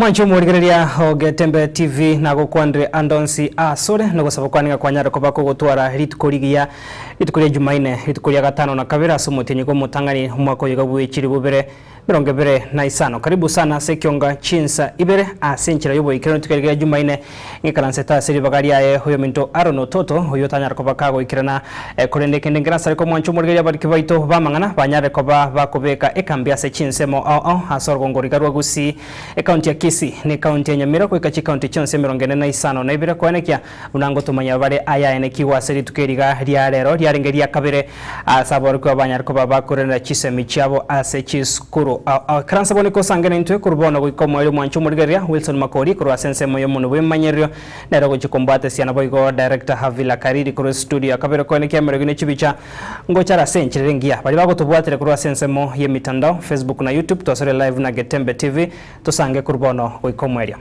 Mwanche omorigereria o Getembe TV nagokwanire ande onsi asore nogosaba kwane ng'a kwanyare koba kogotwara rituko rigiya, rituko ria Jumaine, rituko ria gatano na kabere ase omotienyi bw'omotang'ani omwaka oyo iga bwe chilifu bibere 25. Karibu sana ase ekionga chinsa ibere ase enchera y'oboikeranu rituko eri ria Jumaine ng'ikaransete ase ribaga riaye oyominto Aaron Ototo oyio otanyare koba kagoikerana korende kende nkerasare komwancha omorigereria abariki baito b'amang'ana banyare koba bakobeka ekambi ase chinsemo ao ao ase orogongo riga rwa Gusii Ekaunti ya Kisii na ekaunti ya Nyamira goika chikaunti chionsi 42 koenekia buna ngotomanya bare ayaenekigwe ase rituko eri iga ria rero riarenge ria kabere ase aborokigwa banyare koba bakorenera chisemi chiabo ase chisukuru. Ekaransa bono ekosange naintwe korwa bono goika omoerio omwanche omorigereria Wilson Makori korwa ase ensemo y'omonwe bw'emanyerero nere ogochia kombwatesia naboigo Director Havila Kariri korwa estudio ya kabere koenekia emerogo ne chibicha Ngochare ase enchera ere engiya. Baria bagotobwatire korwa ase ensemo y'emitandao, Facebook na YouTube, twasore live na Getembe TV, tosange korwa bono goika omoerio.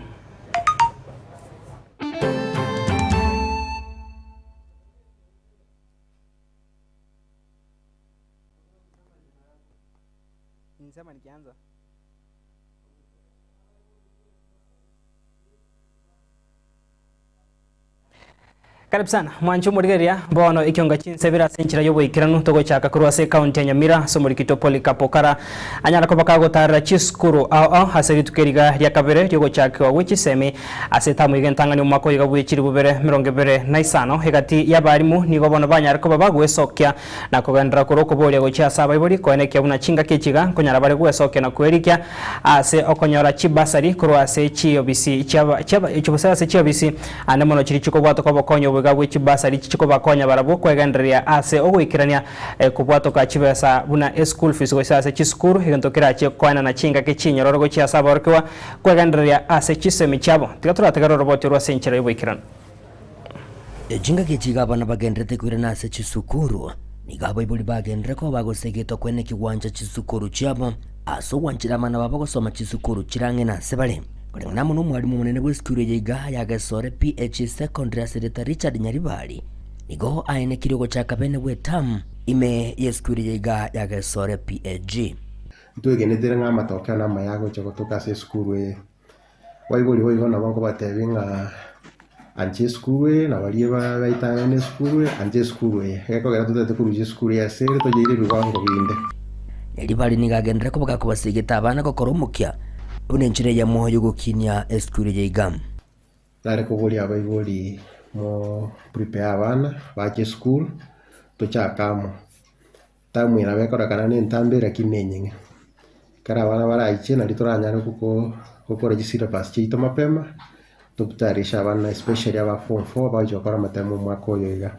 Karibu sana mwanche omorigereria bono ekionga chinsebere ase enchera y'oboikeranu togochaka korwa ase ekaunti ya Nyamira ase omorikito Polycarp Okara anyara koba kagotarera chisukuru ao ao ase rituko eriga ria kabere riogochakigwa gwe chisemi ase etamu iga entang'ani omwaka oyo iga bwe chilifu 2025 egati y'abarimu nigo bono banyare koba bagwesokia na kogenderera korwa okoboria gochia ase abaibori koenekia buna chingaki echi iga nkonyara bare gwesokia na kwerikia ase okonyora chibasari korwa ase chiobisi chiaba chiaba gose ase chiobisi ande mono chiria chikobwatoka obokonyi oboiga bwe chibasari chichikobakonya barabwo kwegendereria ase ogoikerania kobwatoka chibesa buna eschool fees gose ase chisukuru egento kerachie koenana chingaki chinyororo gochia ase aborokigwa kwegendereria ase chisemi chiabo. Tiga torategere oroboti orwo ase enchera y'oboikeranu. Chingaki echi iga abana bagenderete koirana ase chisukuru, nigo abaibori bagenderere koba bagosegetwa kweneki gwancha chisukuru chiabo ase ogwanchera abana babo gosoma chisukuru chirang'ene ase bare. Koreng'ana amo nomwalimu omonene bw'esukuru eye iga ya Gesore PH Secondary ase erieta Richard Nyaribari, nigo aenekirie ogochaka bene gw'etamu ime y'esukuru eye iga ya Gesore PAG. Ntwegenetire ng'a amatokeo namaya agocha gotoka ase esukuru eye. Baibori boigo nabo nkobatebia ng'a ancha esukuru eye na baria baetanaine esukuru eye, ancha esukuru eye. Egekogera totagete korusia esukuru eye ase ere toyeire ebiwango binde. Nyaribari nigo agenderere koba gakobasegeta abana gokora omokia buna enchera eyemo y'ogokinia esukuru eye iga. Nare koboria abaibori mo prepare abana bache esukuru, tochake amo. Term eye nabo ekorekana na entambe lakini nenyeng'e. Ekero abana baraiche nario toranyare goko gokora chisyllabus chiaito mapema, tobtayarishe abana especially aba form four bagochia gokora amatemo omwaka oyo iga.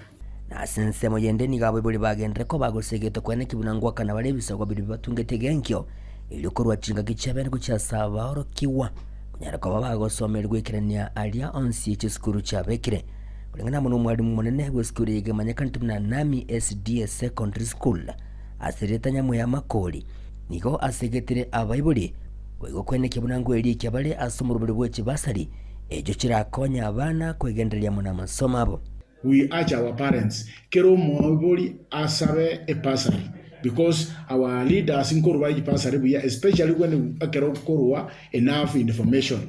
Na ase ensemo yende nigo abaibori bagenderere koba gose egento kwene ki buna ngoakana bare ebisago biria bibatungete egenkio, erio korwa chingaki chiabene gochia ase abaorokigwa, konyara koba bagosomerigwa ekerania aria onsi chisukuru chiabekire. Koreng'ana amo nomwalimu omonene bw'esukuru eye egemanyekanete buna Nami SDA Secondary School, ase erieta Nyamweya Makori, nigo asegetire abaibori boigo koenekia buna ngoerikia bare ase omoroberi bwe chibasari echio chirakonye abana kwegendereria amo namasomo abo. We urge our parents, kera omoibori asabe ebursary because our leaders nkorwa bare chibursary buya especially when ekero okorwa enough information.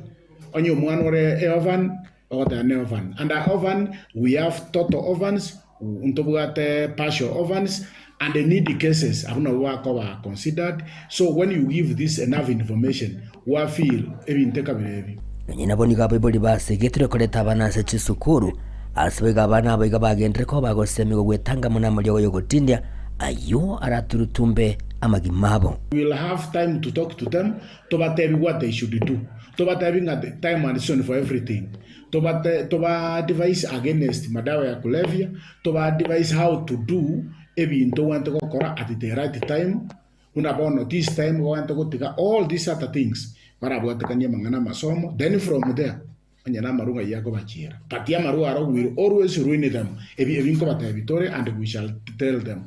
Onye omwana ore eorphan, Ogoteba ne orphan. Under orphan we have total orphans, ntobwate partial orphans and needy cases abwo nabwo bakoba considered. So when you give this enough information wa fill ebinto ekabira ebi. Nonye nabo nigo abaibori basegetirwe koreta abana ase chisukuru, ase boigo abana abo iga bagenderere koba bagosemigwa gwetanga mono amariogo y'ogotindia ayio araturutumbe amagima abo. We will have time to talk to them tobatebi what they should do, tobatebi ng'a time and season for everything, tobate toba advise against madawa ya kulevya, toba advise how to do ebinto ogwenerete gokora at the right time, buna bono this time ogwenerete gotiga all these other things, barabwatekanie amang'ana amasomo, then from there onye na amarwa ng'ai akobachiera, but amarwa aro will always ruin them, ebi ebi nkobatebia tore and we shall tell them.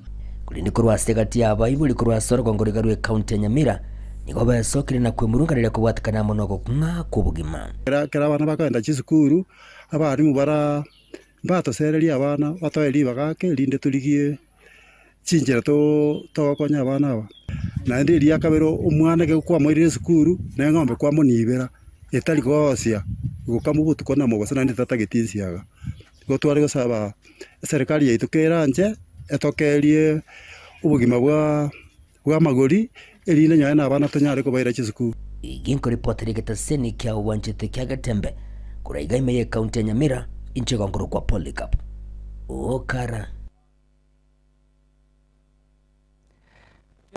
Korende korwa ase egati y'abaibori korwa ase orogongo riga rw'ekaunti ya Nyamira nigo besokire na kwemurunganeria kobwatekana amo nogokng'a kw'obogima. Ekero abana bakogenda chisukuru, abalimu bara mbatosererie abana batoe ribaga ake erinde torigie chinchera togokonya abana aba. Naende eria kabere omwana ekero kwamoirire esukuru, na eng'ombe kwamonibera. etari goosia, gokama obotuko na mobaso naende tatageti ensiaga. Igo tware gosaba eserekari yaito keranche, etokerie obogima bwa bw'amagori, erinde nonye na abana tonyare kobaira chisukuru. Igi nkoripotera egetaseni kia obwanchete kia Getembe korwa iga ime y'ecounty ya Nyamira, inche igo nkorokwa Polycarp Okara.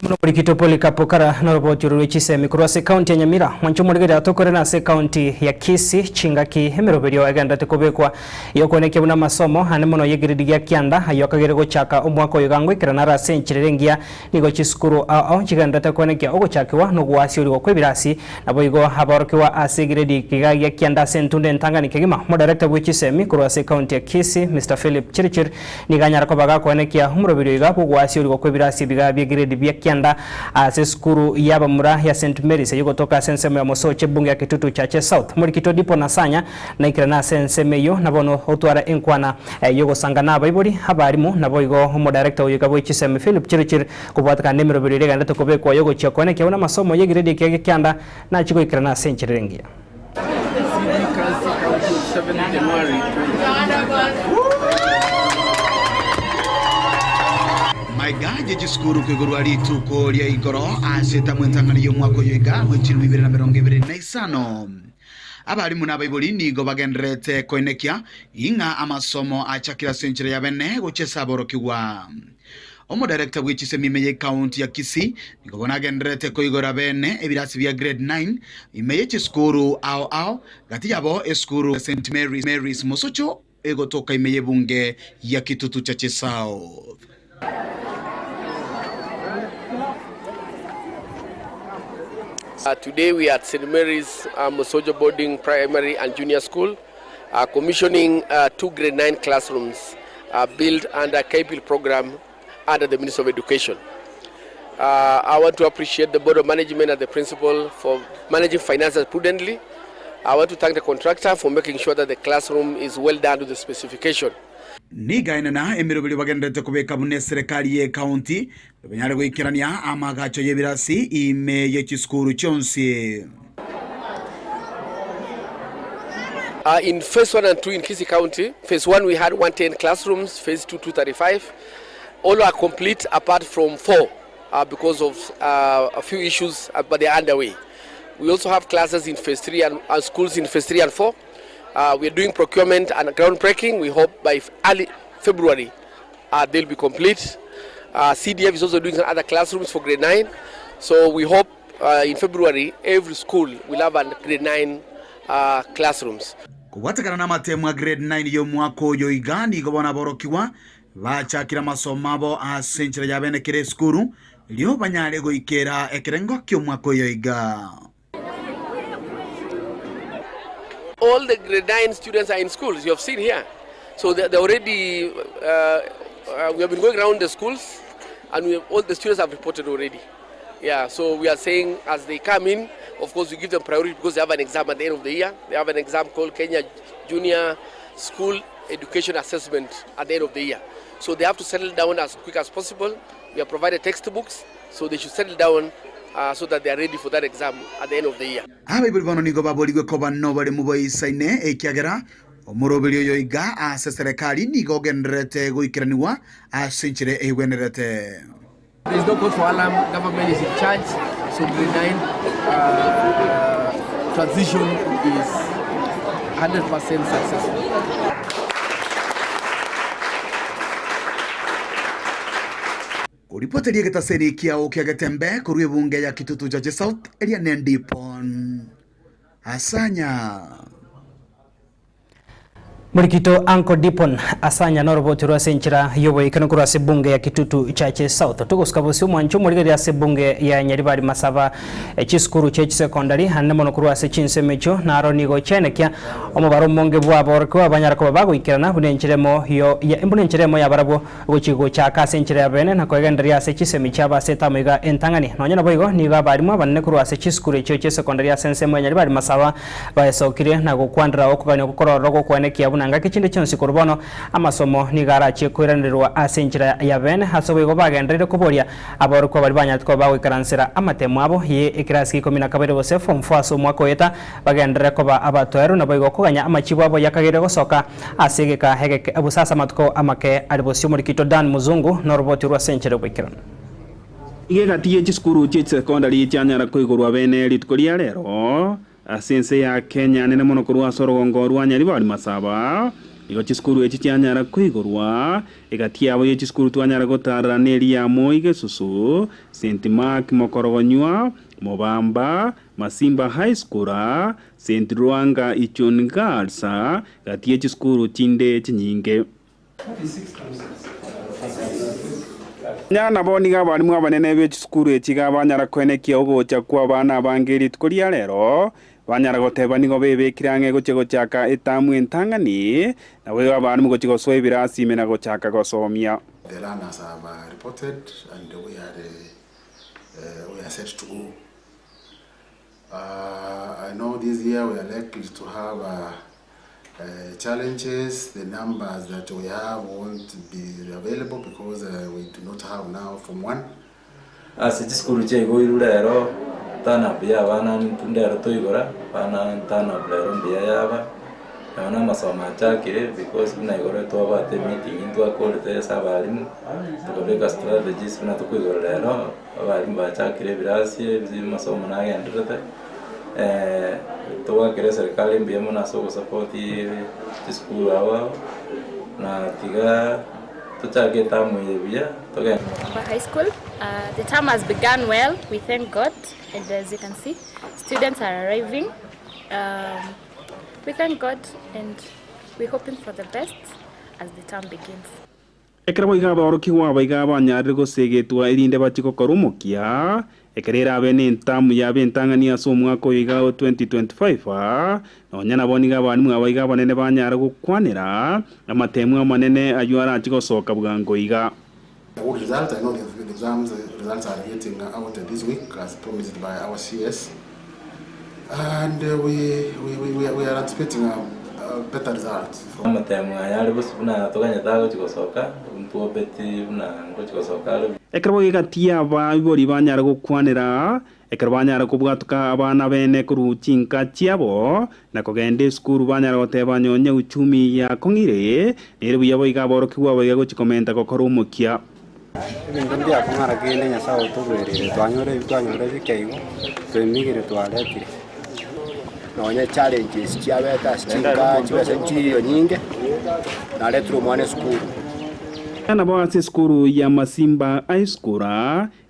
Muno Morikito Polycarp Okara noroboti oro rwe chisemi korwa ase ekaunti ya Nyamira. Mwanche omorigereria atokorere ase ekaunti ya Kisii chingaki emeroberio egenderete kobekwa yokoenekia buna amasomo ane mono y'egrade gia kianda ayio akagere gochaka omwaka oyo gangoikerana are ase enchera ere engiya. Nigo chisukuru ao ao chigenderete koenekia ogochakigwa na ogoasiorigwa kw'ebirasi naboigo aborokigwa ase egrade iga gia kianda ase entunda entangani kegima. Omodirector bwe chisemi korwa ase ekaunti ya Kisii Mister Philip Chirchir Nigo anyare koba gakoenekia omoroberio iga bw'ogoasioria kw'ebirasi ebiga bie grade bia kianda ase esukuru y'abamura ya St Mary's eyio gotoka ase ensemo ya Mosocho ebunge ya Kitutu Chache South. Morikito Dipo Nasanya naikire nase ensemo eyio na bono otwara enkwana y'ogosanga nabaibori, abarimu naboigo omodirector oyo iga bwe chisemi Philip Chirchir kobwatekana nemeroberio eria egenderete kobekwa yogochia koenekia buna amasomo y'egrade ekiya gia kianda nachie goikerana ase enchera ere engiya. Maiga ye chisukuru koigorwa rituko ria igoro ase etamu entang'ani y'omwaka oyo iga bwe chilifu ibere na merongo ebere na isano. Abalimu na abaibori nigo bagendererete koenekia ing'a amasomo achakire ase enchera ya bene gochia ase aborokigwa. Omodarekta bwe chisemi ime y'ecounty ya Kisii nigo bono agendererete koigora bene ebirasi bia grade 9 ime ye chisukuru ao ao gati yabo esukuru ya St Mary's Mosocho egotoka ime y'ebunge ya Kitutu Chache South. Today we are at St Mary's Mosocho Boarding Primary and Junior School commissioning two grade 9 classrooms built under KPIL program under the Ministry of Education. I want to appreciate the Board of Management and the principal for managing finances prudently. I want to thank the contractor for making sure that the classroom is well done to the specification. Nigo aenena emeroberio bagendererete kobeka buna eserekari y'ecounty banyare goikerania amaagacho y'ebirasi ime ye chisukuru chionsi. In phase 1 and 2 in Kisii County, phase 1 we had 110 classrooms, phase 2 235. All are complete apart from 4 uh, because of uh, a few issues, uh, but they are underway. We also have classes in phase 3 and schools in phase 3 and 4. Uh, we are doing procurement and groundbreaking. We hope by early February uh, they'll be complete. Uh, CDF is also doing some other classrooms for grade 9. So we hope uh, in February every school will have a grade 9 uh, classrooms. Kobwatekana namatemu a grade 9 y'omwaka oyo iga nigo bono aborokigwa bachakire amasomo abo ase enchera ya bene kera esukuru erio banyare goikera ekerengo ki'omwaka oyo iga. All the grade 9 students are in schools, you have seen here. So they're already, we have been going around the schools and we have, all the students have reported already. Yeah, so we are saying as they come in, of course we give them priority because they have an exam at the end of the year. They have an exam called Kenya Junior School Education Assessment at the end of the year. So they have to settle down as quick as possible. We have provided textbooks, so they should settle down uh, so that they are ready for that exam at the end of the year. Abaibori bono nigo baborigwe koba noboremu boisaine, ekiagera omoroberi oyo iga ase serekari nigo ogendererete goikeranigwa ase enchera eigwenerete. There is no cause for alarm, government is in charge, so grade 9 uh, transition is 100% successful. Koripoteria egetaseni kiao kia Getembe korwa ebunge ya Kitutu Chache South eria Nendipon Asanya. Morikito Uncle Dipon Asanya noroboti rwa ase enchera y'oboikanu korwa ase ebunge ya Kitutu Chache South. Togosuka bosio omwancho omorigereria ase ebunge ya Nyaribari Masaba chisukuru chie chisecondary ande mono korwa ase chinsemo echio naro nigo chiaenekia omobaro omonge bw'aborokigwa banyara koba bagoikerana buna enchera emo yo buna enchera emo yabarabwo Gochia gochaka ase enchera ya bene na koegendereria ase chisemi chiabo ase etamu iga entang'ani. Nonya naboigo, nigo abarimu abanene korwa ase chisukuru echio chi'esekondari ase ensemo ya Nyaribari Masaba baesokirie na gokwanera okogania gokorora gokwenekia buna. buna ngaki chinde chionsi korwa bono amasomo nigo arachie koiranererwa ase enchera ya bene ase boigo bagendereire koboria aborokigwa baria banyarete koba bagoikaransera amatemo abo ye ekerasi gia ikomi na kabere gose form four ase omwaka oeta bagenderere koba abatoeru naboigo koganya amachibu abo yakageire gosoka ase egeka egeke gose ase amatuko amake are bosio. Omorikito Dan Muzungu noroboti rwa ase enchera y'oboikeranu. Iga egati ye chisukuru chie chisekondari chianyara koigorwa bene rituko ria rero ase ense ya Kenya nene mono korwa ase orogongo rwa Nyaribari Masaba. Igo chisukuru echi chianyara koigorwa egati yabo ye chisukuru twanyara gotarera neri ya Moi Gesusu, St Mark Mokorogonywa, Mobamba, Masimba High School, St Lwanga Ichuni Girls, gati ye chisukuru chinde chinyinge. Nonya nabo nigo abalimu abanene be chisukuru echi iga banyara koenekia ogocha kw'abana abange rituko ria rero, banyara goteba nigo bebekire ang'e gochia gochaka etamu entang'ani, naboigo abalimu gochia gosoa ebirasi ime na gochaka gosomia. The learners have reported and we are we are set to go. I know this year we are likely to have challenges. The numbers that we have won't be available because we do not have now Form 1. Ase chisukuru chiaigoirwe rero, turn up ya abana intwe ndero toigora, abana turn up rero mbuya yaba, nonye na amasomo achakire because buna igoro twabwate emeeting ntwakorete ase abalimu, tokabeka strategies buna tokoigora rero. Abalimu bachakire ebirasi ebi amasomo nagendererete, togwakera eserikari mbuya mono ase ogosapoti chisukuru ao ao, na tiga tochake etamu eye buya togende. Mamba High School. The term has begun well, we thank God, and as you can see, students are arriving. We thank God and we're hoping for the best as the term begins. Ekero boigo aborokigwa aba iga banyarire gosegetwa erinde bachie gokora omokia, ekero erabe nentamu yabo entang'ani ase omwaka oyo iga o 2025, nonya nabo nigo abalimu aba iga abanene banyare gokwanera amatemu amanene ayio arachie gosoka bwango iga. Good result, I know the exams results are getting out this week as promised by our CS and we, we, we, we are anticipating a, a better result from Amatemo aya are bosio buna toganyete agochia gosoka, ntwobeti buna ngochia gosoka are. Ekero boigo abaibori banyare gokwanera, ekero banyare kobwatoka abana bene korwa chinka chiabo, na kogenda esukuru banyare goteba nonye uchumi yakong'ire, nere buya boigo aborokigwa abaiga gochia komenta gokora omokia. Ebinto mbiakong'ara kende Nyasae otobereire, twanyora ebi twanyora ebike igo, twemigire twaretire. Nonye challenges chiabete ase chinka chibesa nchiyo nyinge, naretire omwana esukuru. Nabo ase esukuru ya Masimba High School,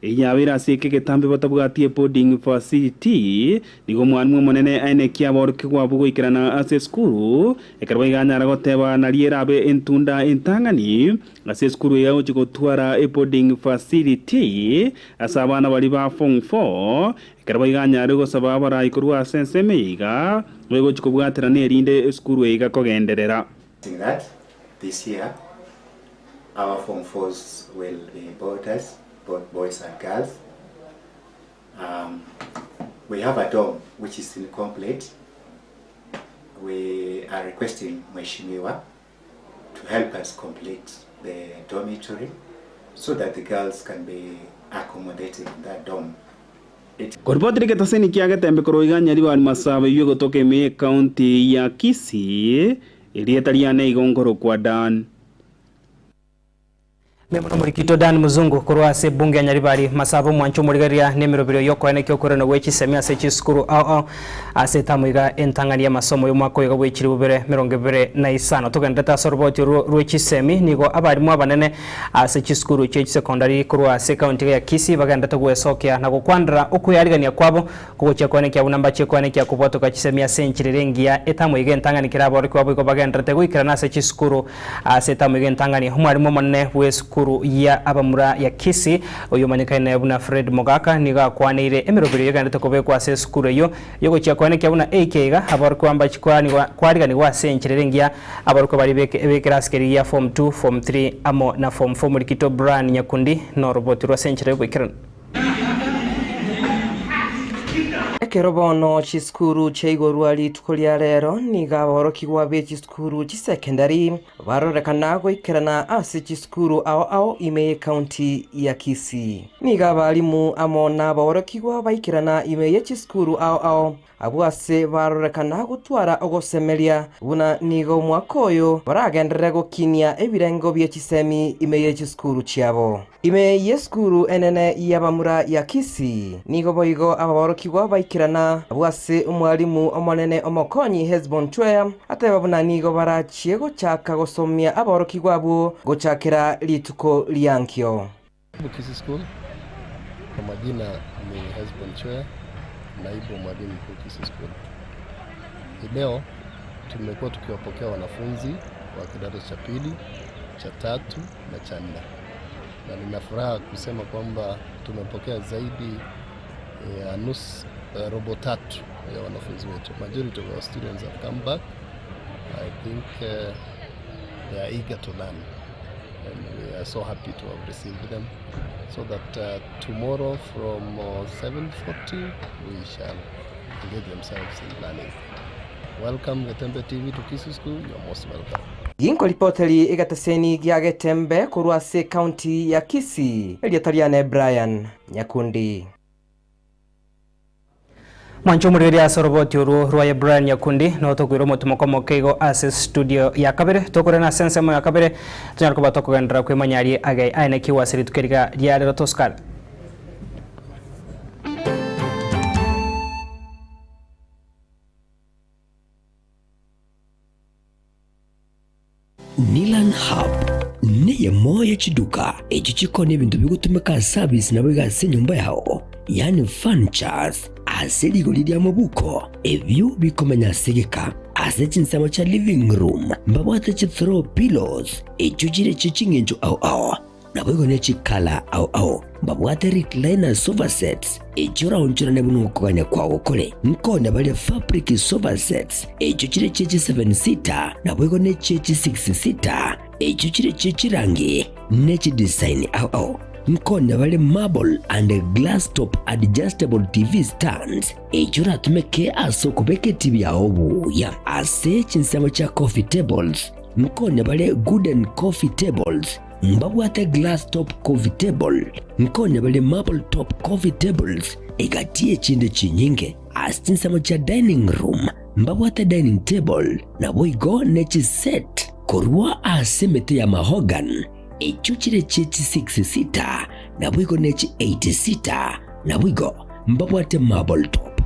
Eyio yabeire ase eke egetambe batabwati eboarding facility, nigo omwalimu omonene aenekia aborokigwa abwo goikerana ase esukuru, ekero boigo anyara goteba nario erabe entunda entang'ani ase esukuru eye agochia gotwara eboarding facility ase abana baria ba form four, ekero boigo anyare gosaba abarai korwa ase ensemo eye iga, boigo gochia kobwaterana erinde esukuru eye iga kogenderera. That this year our form fours will be boarders, both boys and girls. Um, we have a dorm which is incomplete. We are requesting Mheshimiwa to help us complete the dormitory so that the girls can be accommodated in that dorm. Koripoti rigetaseni kia Getembe korwa iga Nyaribari Masaba eyio egotoka ime y'ecounty ya Kisii, erieta riane igo nkorokwa Dan. Mbuya mono Morikito Dan Muzungu korwa ase ebunge ya Nyaribari Masaba omwancho omorigereria nemerobero yokoenekia okoirana gwe chisemi ase chisukuru ao ao ase etamu iga entang'ani y'amasomo y'omwaka oyo iga bwe chilifu bibere merongo ebere na isano. Togenderete ase oroboti orwo rwe chisemi nigo abarimu abanene Ase chisukuru chie chisekondari korwa ase ekaunti ya Kisii bagenderete gwesokia na gokwanera okwearigania kwabo kogochia koenekia buna mbachie koenekia kobwatoka chisemi ase enchera ere engiya etamu iga entang'ani kera aborokigwa boigo bagenderete goikerana ase chisukuru ase etamu iga entang'ani. Omwarimu omonene bw'esukuru ya abamura ya Kisii oyio omanyekaine buna Fred Mogaka nigo akwaneire emeroberio egenderete kobekwa ase esukuru eyio yogochia koenekia buna eike iga aborokigwa mbachie kwariganigwa ase enchera ere engiya Abarokwa baria b'ekerasi keria gia Form 2, Form 3 amo na Form 4Morikito Brian Nyakundi noroboti rw'ase enchera y'oboikeranu. Ekero bono chisukuru chiaigorwa rituko ria rero, nigo aborokigwa be chisukuru chisekendari barorekana goikerana ase chisukuru ao ao ime y'ecounty ya Kisii. Nigo abalimu amo nabaorokigwa baikerana ime ye chisukuru ao ao Abwo ase barorekana gotwara ogosemeria, buna nigo omwaka oyo baragenderere gokinia ebirengo bie chisemi ime ye chisukuru chiabo. Ime y'esukuru enene y'abamura ya Kisii, nigo boigo ababorokigwa baikerana abwo ase omwalimu omonene omokonyi Hesbon Chweya ateba buna nigo barachie gochaka gosomia aborokigwa abwo gochakera rituko riankio. Kisii School, kwa majina ni Hesbon Chweya, naibu mwalimu mkuu Kisii School. Hii leo tumekuwa tukiwapokea wanafunzi wa kidato cha pili, cha tatu na cha nne, na nina furaha kusema kwamba tumepokea zaidi ya nusu robo tatu ya wanafunzi wetu. Majority of our students have come back. I think they are eager to learn and we are so happy to have received them, so that tomorrow from 7:40 we shall engage themselves in learning. Welcome Getembe TV to Kisii School. You are most welcome. Ginkoripoteri egateseni gia Getembe korwa ase ekaunti ya Kisii, erieta riane Brian Nyakundi. Mwanche omorigereria ase oroboti orwo rwaye Brian Nyakundi no tokoira omotumo komoke igo ase studio ya kabere tokorana ase ensemo ya kabere tonyare koba tokogenderera kwemanya aria age aenekiwe ase rituko eriga ria rero tosukare. Nilan Hub neyemo ye chiduka echio chikoonia ebinto bigotumeka ase service naboigo ase enyomba yao, yaani furnitures, ase rigori ri'amabuko, ebio bikomenya ase egeka. Ase chinsemo chia living room mbabwate chi throw pillows echio chire chie ching'encho ao ao. Naboigo ne chikala ao ao mbabwate recliner sofa sets, echio oraonchorane buna okogania kwao kore. Nkonya baria fabric sofa sets, echio chire chie chi seven seater, naboigo ne chie chi six seater, echio chire chie chirangi ne chidesign ao ao. Nkonya bare marble and glass top adjustable TV stands, echio oratumeke ase okobeka etibi yao buya. Ase chinsemo chia coffee tables, nkonya bare gooden coffee tables, Mbabwate glass top coffee table, nkonya bare marble top coffee tables, egati y'echinde chinyinge. Ase chinsemo chia dining room mbabwate dining table, naboigo ne chiset korwa ase emete ya mahogany, echio chire chie chi six seater, naboigo ne chi eight seater, naboigo mbabwate marble top.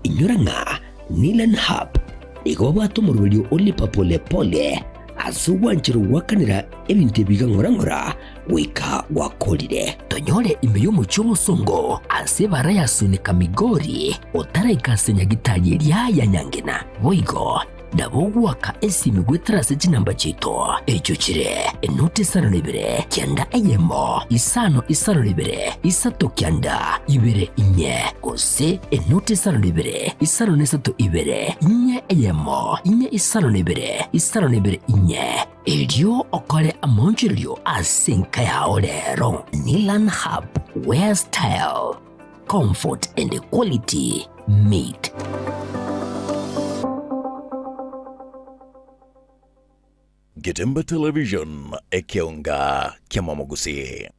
Inyora ng'a Nilan Hub nigo babwate omoroberio o lipa pole pole ase ogwancherwa goakanera ebinto ebi iga ng'ora ng'ora goika gwakorire. Tonyore ime y'omochie omosongo ase ebara ya Sunika Migori otaraika ase nyagitari eria ya Nyangena. Boigo nabo ogoaka esimi goetera ase chinamba chiaito echio chire enoti isano na ibere kianda eyemo isano isano na ibere isato kianda ibere inye gose enoti isano na ibere isano na isato ibere inye eyemo inye isano na ibere isano na ibere inye erio okore amaonchorerio ase enka yao rero. Nilan Hub, where style, comfort and quality meet. Getembe Television, ekeonga kiamamogusii.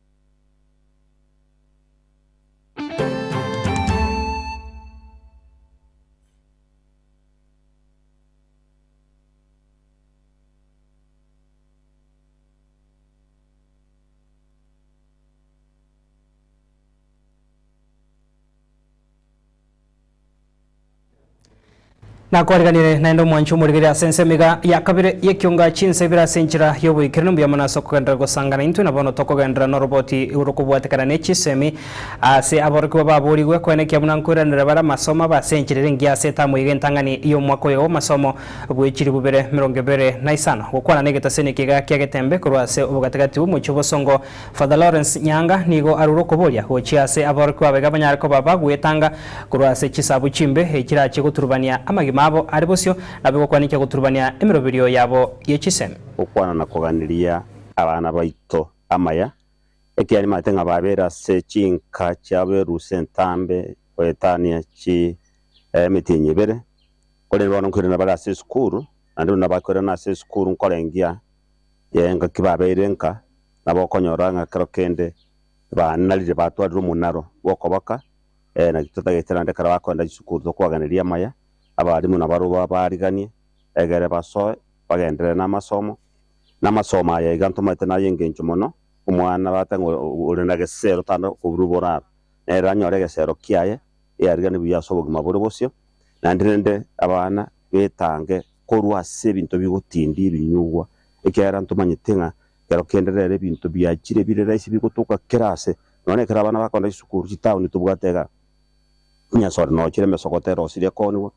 Nakwariganire naende omwancho omorigereria ase ensemo iga ya kabere y'ekionga chinsa ibere ase enchera y'oboikeranu mbuya mono ase okogenderera gosangana intwe na bono tokogenderera noroboti rokobwatekana ne chisemi ase aborokigwa baborigwe koenekia buna nkoiranera bare amasomo abo ase enchera ere engiya ase etamu iga entang'ani y'omwaka oyo bw'amasomo bwe chilifu bibere merongo ebere na isano gokwana negetaseni eke iga kia Getembe korwa ase obogatigati bw'omochie obosongo Father Lawrence Nyanga nigo arure okoboria gochia ase aborokigwa abaiga banyare koba bagwetanga korwa ase chisabu chimbe echirachie goturubania amagima abo are bosio, nabe gokwanikia goturubania emeroberio yabo ye chisemi. Gokwana na koganeria abana baito amaya, ekiagera nimanyete ng'a babeire ase chinka chiabo erusa entambe. goetania chi emetienyi ebere, korende bono nkoirana bare ase esukuru, naende buna bakoirana ase esukuru nkorengia engaki babeire nka, nabo okonyora ng'a kero kende banarire batwarire omonaro bw'okoboka, naki totagete naende ekero bakoenda chisukuru tokobageneria amaya, abalimu nabarobwo babaariganie, egere basoe bagenderere namasomo, na amasomo aya iga ntomaete naye engencho mono, omwana bate ng'a ore na gesero tana koburwa boraro, nere anyore egesero kiaye, eariganie buya ase obogima bore bosio, naende rende abana betange korwa ase ebinto bigotindia ebinyugwa, ekiagera ntomanyete ng'a ekero kende rero ebinto biachire bire rahisi bigotoka kera ase, nonya ekero abana bakogenda chisukuru chitaoni tobwate igaa, enyasore nochire emesogoto erosirie ekoonigwa,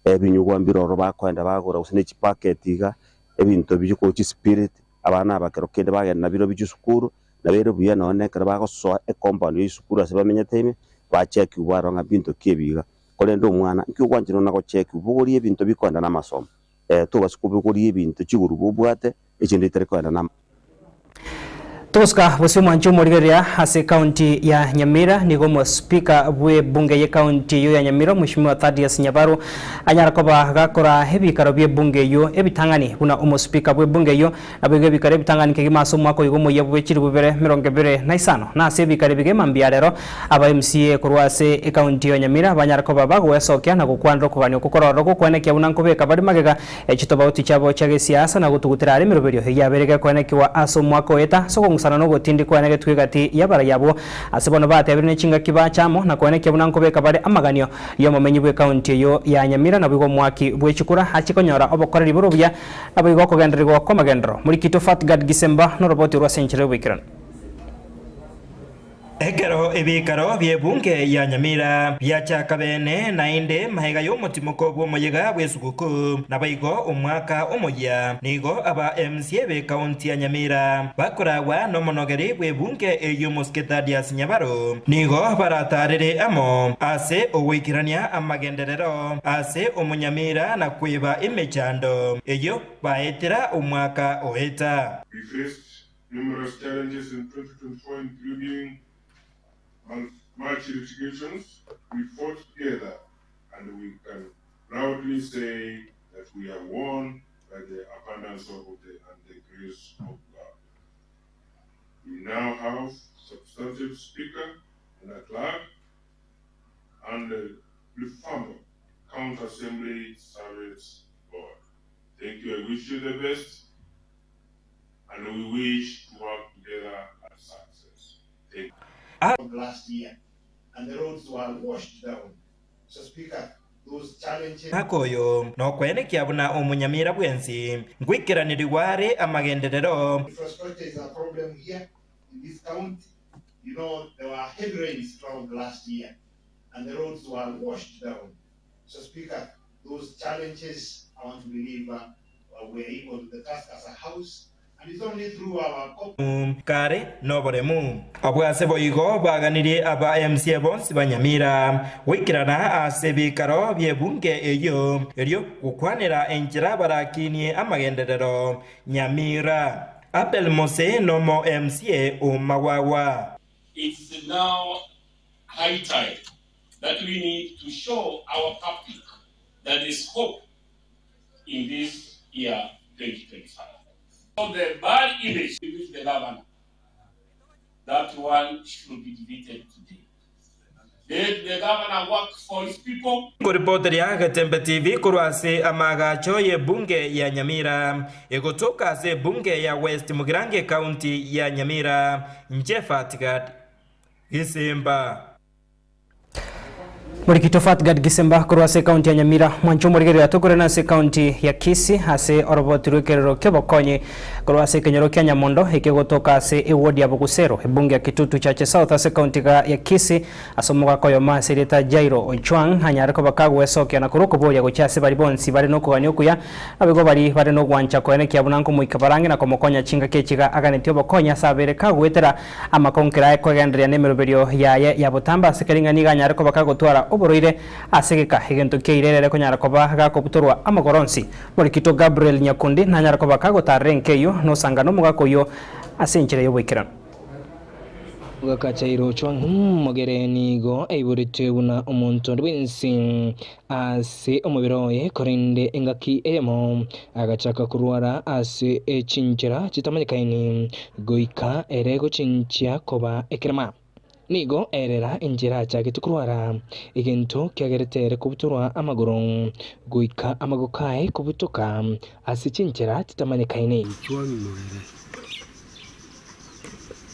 ebinyugwa mbire ororo bakoenda bagora gose ne chipacket iga, ebinto bikorwa chispirit, abana aba kero kende bagenda nabirobio chisukuru, nabo ere buya nonya na ekero bagosoa ecompound ya esukuru ase bamenyete ime, bachekiwa barora ng'a binto ki ebi iga. Korende omwana, nki ogwancherwa na gochekiwa? Bogoria ebinto bikoenda namasomo. Eh, tobasa kobogoria ebinto chiguru bobwate, echinde itari koenda na. Togosuka bosio omwanchi omorigereria ase ekaunti ya Nyamira nigo omospeaker bw'ebunge y'ekaunti eyio ya Nyamira Omweshimiwa Thaddeus Nyabaro anyara koba gakora ebikaro bi'ebunge eyio ebitang'ani buna omospeaker bw'ebunge eyio Naboigo ebikaro ebitang'ani kegima ase omwaka oigo omoyia bwe chilifu bibere emerongo ebere na isano. Na ase ebikaro ebi gema mbuya rero, aba MCA korwa ase ekaunti ya Nyamira banyare koba bagoesokia na gokwanera okogania okwo kororo gokwenekia buna nkobeka bare magega chitobauti chiabo chia gesiasa na gotugutera are emeroberio eyio yabeire gekwenekiwa ase omwaka oeta ase okong'usana na ogotindi kwaenegetwe egati y'abarai abwo ase bono batebire ne chingaki bacha amo na koenekia buna nkobeka bare amaganio y'omomenyi bw'ekaunti eyio ya Nyamira naboigo omwaki bwechikura achie konyora obokoreri bore obuya Naboigo okogendererigwa kw'amagenderero. Morikito Fatgard Gisemba noroboti orwo ase enchera y'oboikeranu. Ekero ebiikaro bi'ebunge ya Nyamira biachaka bene naende magega y'omotimoko bw'omoyega bw'esuguku, naboigo omwaka omoyia, nigo aba MCA b'ekaunti ya Nyamira bakoragwa nomonogeri bw'ebunge eyio Mosike Thaddeus Nyabaro, nigo barataarere amo ase ogoikerania amagenderero ase omonyamira na kweba emechando eyio baetera omwaka oeta. We faced numerous challenges in 2024 including much litigations. We fought together and we can proudly say that we have won by the abundance of the and the grace of God. We now have substantive speaker and a clerk and the Lufambo County Assembly Service Board. Thank you. I wish you the best and we wish to work together at success. Thank you. Last year, and the roads were washed down. So, Speaker, those challenges. Omwaka oyo nokwenekia buna omonyamira bwensi ngoikeranirigwa are amagenderero. Infrastructure is a problem here in this county. You know, there were heavy rains throughout last year, and the roads were washed down. So, Speaker, those challenges, I want to believe we're equal to the task as a house, and it's only through our Kare noboremu. Abwo ase boigo baganirie aba MCA bonsi ba Nyamira goikerana ase ebikaro bi'ebunge eyio, erio gokwanera enchera barakinie amagenderero Nyamira. Abel Mose nomo MCA o Magwagwa. It's now high time that we need to show our public that there's hope in this year 2025. So the bad image with the governor, that one should be deleted today. Let the governor work for his people. Nkoripoteria Getembe TV korwa ase amaagacho y'ebunge ya Nyamira egotoka ase ebunge ya West Mugirango ekaunti ya Nyamira, inche Fatgad Gisimba. Morikito Fatgad Gisemba korwa ase ekaunti ya Nyamira, mwanche omorigereria tokorana ase ekaunti ya Kisii ase oroboti rw'ekerero ki'obokonyi korwa ase ekenyoro kia Nyamondo ekegotoka ase eward ya Bogusero, ebunge ya Kitutu Chache South ase ekaunti iga ya Kisii ase omogaka oyomo ase erieta Jairo Ojwang anyare koba kagwesokia na korwa okoboria gochia ase baria bonsi bare nokogania okuya naboigo baria bare nogwancha koenekia buna nkomoika barange na komokonya chingaki echiga aganetie obokonyi ase abere kagoetera Amakonkera aye kogendereria nemeroberio yaye ya botambe ase kera nigo anyare koba kagotwara oborwaire ase egeka, egento kiaire ere konyara koba gakobutorwa amagoro onsi. Morikito Gabriel Nyakundi nanyare koba kagotarera enka eyio nosanga nomogaka oyio ase enchera y'oboikeranu. Omogaka Jairo Ojwang Mogere nigo aiboretwe buna omonto onde bwensi ase omobere oye, korende engaki eyemo agachaka korwara ase chinchera chitamanyekaini, goika ere gochinchia koba ekerema. Nigo erera enchera achagete korwara, egento kiagerete ere kobutorwa amagoro, goika amagoko aye kobutoka ase chinchera chitamanyekaini. Ojwang Mogere.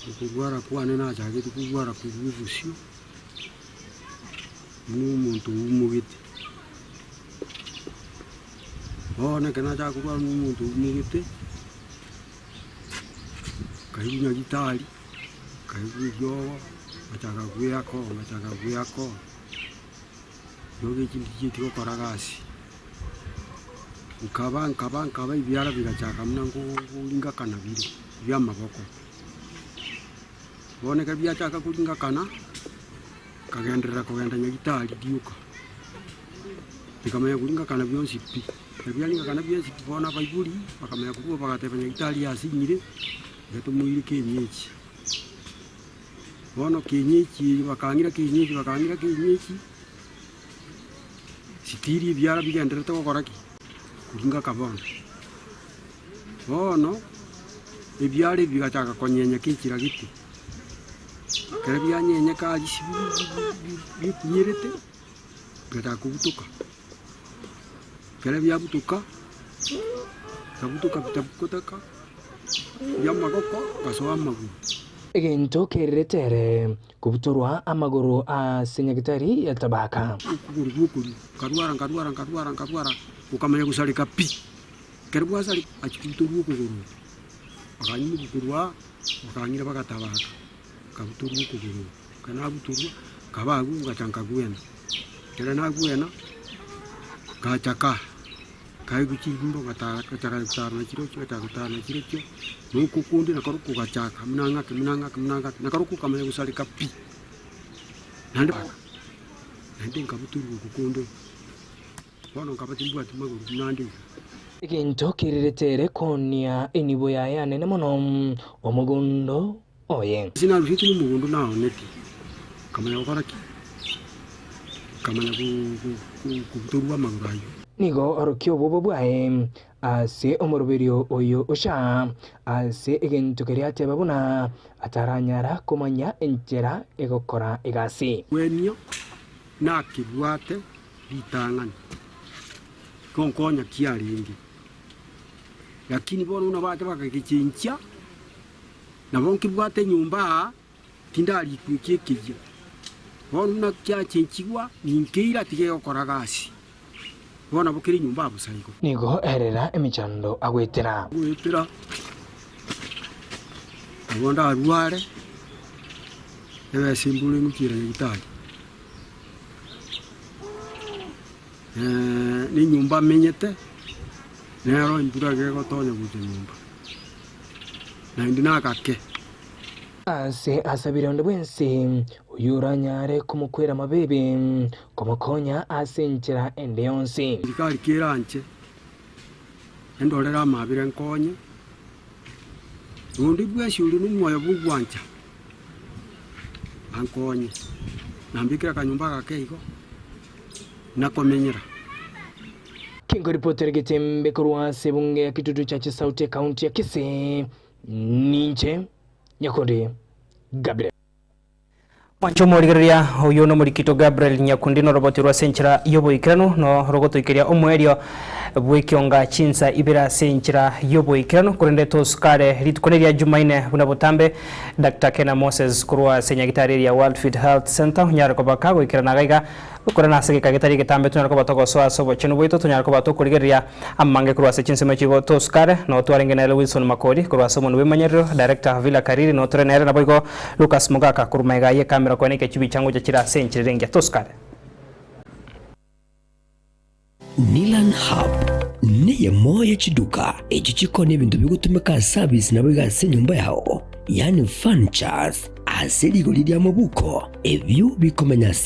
Okorwara kwane nachagete korwara korwa obosio, buna omonto oumogete. Bono ekero nachaka korwara buna omonto oumogete, nkairwa nyagetari, nkairwa eriogo, ngachaka goeaka oo, ngachaka goeaka oo, eriogo echi ndichieti gokora gasi. Nkaba nkaba nkaba ebiara bigachaka buna nkoringakana bire, bia amaboko. Bono ekero biachaka koringakana, nkagenderera kogenda nyagetari rioka, bikamanya koringakana bionsi pi. Ekero biaringakana bionsi pi, bono abaibori bakamanya korwa bagateba nyagetari yasinyire, iga tomoire kienyeji. Bono kienyeji eye bakang'ira kienyeji bakang'ira kienyeji. Sitiri ebiara bigendererete gokora ki? Koringaka bono. Bono, ebiara ebi bigachaka konyenyeka enchera gete, ekero bianyenyeka aria ase bikunyerete, bigachaka kobutoka. Ekero biabutoka, bikabutoka bitabutaka, bia amagoko, bigasoa amagoro. Egento kererete ere Kobutorwa amagoro ase nyagitari ya tabaka. Okogoro gw'okorio, nkarwara, nkarwara, nkarwara, nkarwara, gokamanya gosareka pi. Ekero gwasareka, achia kobutorwa okogoro oko. Bakanyimokia korwa aa, bakang'ira bagatabaka, nkabutorwa okogoro oko. Ekero nabutorwa, nkaba agwo ngacha nkagwena. Ekero nagwena, ngacha ka. Nkaigwa chimbo ngatara ngachaka gotara na chirochio ngachaka gotara na chirochio, na oko konde nakoro kogachaka buna ng'ake buna ng'ake buna ng'ake, nakoro kokamanya gosareka pi. Naende naende nkabutorwa oko konde bono nkaba timbwati magoro buna ande iga. Egento kererete ere koonia enibo yaye anene mono, omogondo oye. Ase narusetie nomogondo naonetie, nkamanya gokora ki? Nkamanya kobutorwa amagoro ayio. Nigo orokia obwoba bwaye ase omoroberio oyo ocha, ase egento keria ateba buna ataranyara komanya enchera egokora egasi. Gwenio nakebwate ritang'ani, gonkonya kiarenge, lakini bono buna bacha bakagechenchia. Nabo nkebwate enyomba aa, tindarikwa eki ekeyia. Bono buna kiachenchigwa, ninkeira tigegokora gasi. Bono nabo kere enyomba aa bosa igo. Nigo erera emechando agwetera. Goetera, nabo ndarware, ebesa embure ngochiera nyagetari. Na enyomba menyete, nero embura iga egotonya gocha nyomba. naende nagake. Ase asabire onde bwensi oyoranyare komokwera amabeebe, komokonya ase enchera ende yonsi. Serikali keranche endorere amabera enkonye, na onde bwensi ore nomoyo bw'ogwancha ankonye, nambekere akanyomba agake igo, nakomenyera. Kinkoripotera egetembe korwa ase ebunge ya Kitutu Church Sauti ekaunti ya Kisii, ninche Nyakundi Gabriel. Mwanche omorigereria oyio nomorikito Gabriel Nyakundi noroboti rwa ase enchera y'oboikeranu no rogotoikeria omoerio bw'ekionga chinsa ibere ase enchera y'oboikeranu korende tosukare rituko neria Jumaine buna botambe Doctor Kena Moses korwa ase nyagitari eria World Fit Health Center onyare koba kagoikerana gaiga Gokora nase egeka getari egetambe tonyare koba togosoa ase obochenu bwaito, tonyare koba tokorigereria amange korwa ase chinsemo echi igo tosukare. Noo twarenge nere Wilson Makori korwa ase omonwa bw'emanyerero, Director Havila Kariri noo tore nere naboigo Lucas Mogaka korwa magega y'ekamera koeneka chibicha ngocha chire ase enchera ere engiya. Tosukare. Nilan Hub neyemo ye chiduka echio chikoonia ebinto bigotumeka ase abisi naboigo ase enyomba yao, yaani furnitures, ase rigori ri'amabuko, ebio bikomenya ase.